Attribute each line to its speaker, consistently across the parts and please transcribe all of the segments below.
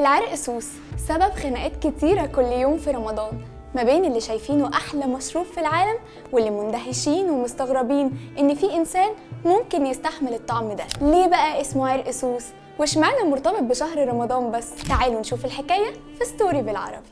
Speaker 1: العرق سوس سبب خناقات كتيرة كل يوم في رمضان، ما بين اللي شايفينه أحلى مشروب في العالم واللي مندهشين ومستغربين إن في إنسان ممكن يستحمل الطعم ده. ليه بقى اسمه عرق سوس؟ واشمعنى مرتبط بشهر رمضان بس؟ تعالوا نشوف الحكاية في story بالعربي.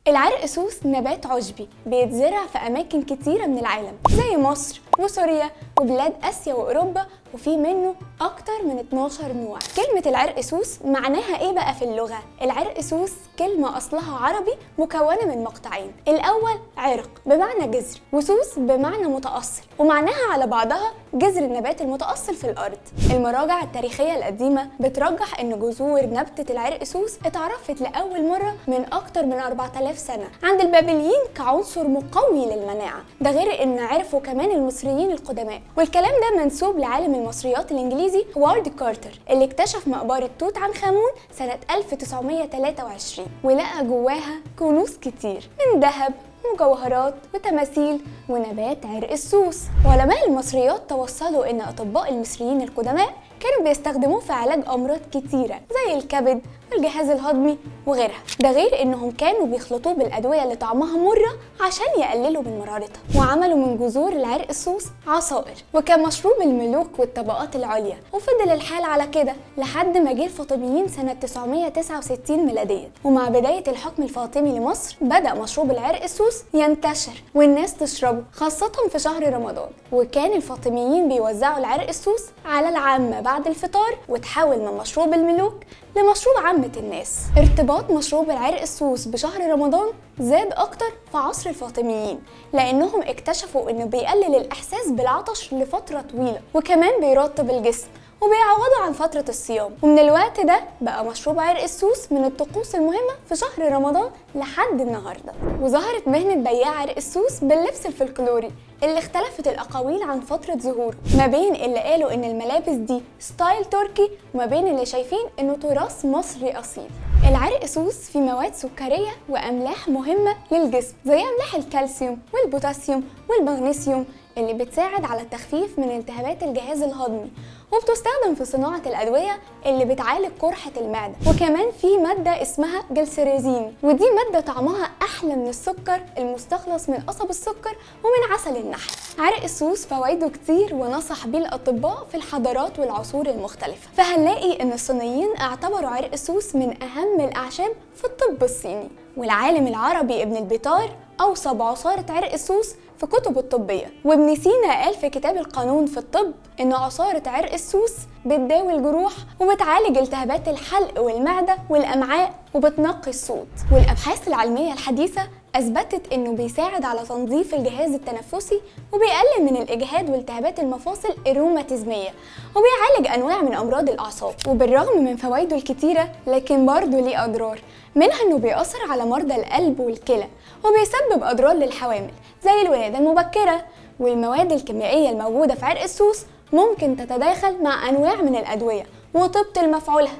Speaker 1: العرق سوس نبات عشبي بيتزرع في أماكن كتيرة من العالم زي مصر وسوريا وبلاد آسيا وأوروبا، وفي منه أكتر من 12 نوع. كلمة العرق سوس معناها إيه بقى في اللغة؟ العرق سوس كلمة أصلها عربي مكونة من مقطعين، الأول عرق بمعنى جذر، وسوس بمعنى متأصل، ومعناها على بعضها جذر النبات المتأصل في الأرض. المراجع التاريخية القديمة بترجح إن جذور نبتة العرق سوس اتعرفت لأول مرة من أكتر من 4000 سنة عند البابليين كعنصر مقوي للمناعة، ده غير إن عرفوا كمان المصريين القدماء. والكلام ده منسوب لعالم المصريات الإنجليزي هوارد كارتر اللي اكتشف مقبرة توت عنخ آمون سنة 1923 ولقى جواها كنوز كتير من ذهب مجوهرات وتماثيل ونبات عرق السوس. وعلماء المصريات توصلوا ان اطباء المصريين القدماء كانوا بيستخدموه في علاج امراض كتيرة زي الكبد والجهاز الهضمي وغيرها، ده غير انهم كانوا بيخلطوه بالادوية اللي طعمها مرة عشان يقللوا من مرارتها. وعملوا من جذور العرق السوس عصائر وكان مشروب الملوك والطبقات العليا، وفضل الحال على كده لحد ما جه الفاطميين سنة 969 ميلاديا. ومع بداية الحكم الفاطمي لمصر بدا مشروب العرق السوس ينتشر والناس تشربه خاصة في شهر رمضان، وكان الفاطميين بيوزعوا العرق السوس على العامة بعد الفطار، وتحول من مشروب الملوك لمشروب عامة الناس. ارتباط مشروب العرق السوس بشهر رمضان زاد أكتر في عصر الفاطميين لأنهم اكتشفوا إنه بيقلل الإحساس بالعطش لفترة طويلة، وكمان بيرطب الجسم وبيعوضوا عن فترة الصيام. ومن الوقت ده بقى مشروب عرق السوس من الطقوس المهمة في شهر رمضان لحد النهاردة. وظهرت مهنة بياع عرق السوس باللبس الفلكلوري اللي اختلفت الأقاويل عن فترة ظهوره، ما بين اللي قالوا إن الملابس دي style تركي وما بين اللي شايفين إنه تراث مصري أصيل. العرق سوس فيه مواد سكرية وأملاح مهمة للجسم زي أملاح الكالسيوم والبوتاسيوم والمغنيسيوم اللي بتساعد على التخفيف من التهابات الجهاز الهضمي، وبتستخدم في صناعة الأدوية اللي بتعالج قرحة المعدة. وكمان في مادة اسمها جلسيريزين، ودي مادة طعمها أحلى من السكر المستخلص من قصب السكر ومن عسل النحل. عرق السوس فوائده كتير ونصح بيه الأطباء في الحضارات والعصور المختلفة، فهنلاقي إن الصينيين اعتبروا عرق السوس من أهم الأعشاب في الطب الصيني. والعالم العربي ابن البيطار أوصى بعصارة عرق السوس في كتب الطبية، وابن سينا قال في كتاب القانون في الطب إن عصارة عرق السوس بتداوي الجروح وبتعالج التهابات الحلق والمعدة والأمعاء وبتنقي الصوت. والأبحاث العلمية الحديثة أثبتت إنه بيساعد على تنظيف الجهاز التنفسي وبيقلل من الإجهاد والتهابات المفاصل الروماتيزمية وبيعالج أنواع من أمراض الأعصاب. وبالرغم من فوائده الكتيرة لكن برضه ليه أضرار، منها إنه بيأثر على مرضى القلب والكلى وبيسبب أضرار للحوامل زي الولادة المبكرة. والمواد الكيميائية الموجودة في عرق السوس ممكن تتداخل مع أنواع من الأدوية وتبطل مفعولها،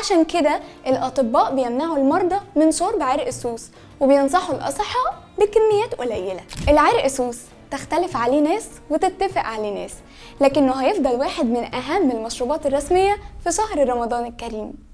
Speaker 1: عشان كده الأطباء بيمنعوا المرضى من شرب عرق السوس وبينصحوا الأصحاء بكميات قليلة. العرق سوس تختلف عليه ناس وتتفق عليه ناس، لكنه هيفضل واحد من أهم المشروبات الرسمية في شهر رمضان الكريم.